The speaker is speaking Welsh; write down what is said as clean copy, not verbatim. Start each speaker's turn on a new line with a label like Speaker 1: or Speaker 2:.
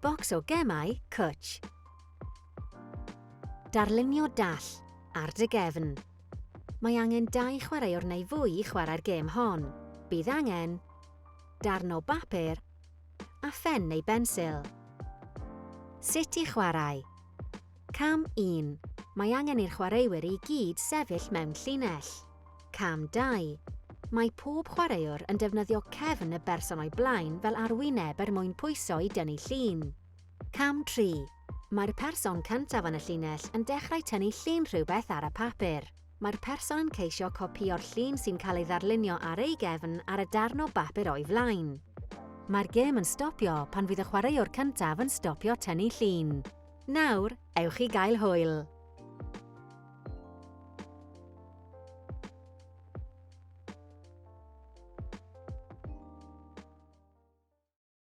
Speaker 1: Bocs o gemau, cwtsh. Darlunio dall, ar dy gefn. Mae angen dau chwaraewr neu fwy i chwarae'r gêm hon. Bydd angen darn o bapur a phen neu bensil. Sut i chwarae? Cam 1. Mae angen i'r chwaraewyr i gyd sefyll mewn llinell. Cam 2. Mae pob chwaraewr yn defnyddio cefn y berson o'i blaen fel arwyneb er mwyn pwyso i dynnu llun. Cam 3. Mae'r person cyntaf yn y llinell yn dechrau tynnu llun rhywbeth ar y papur. Mae'r person yn ceisio copïo'r llun sy'n cael ei ddarlunio ar ei gefn ar y darn o bapur o'i flaen. Mae'r gêm yn stopio pan fydd y chwaraewr cyntaf yn stopio tynnu llun. Nawr, ewch i gael hwyl!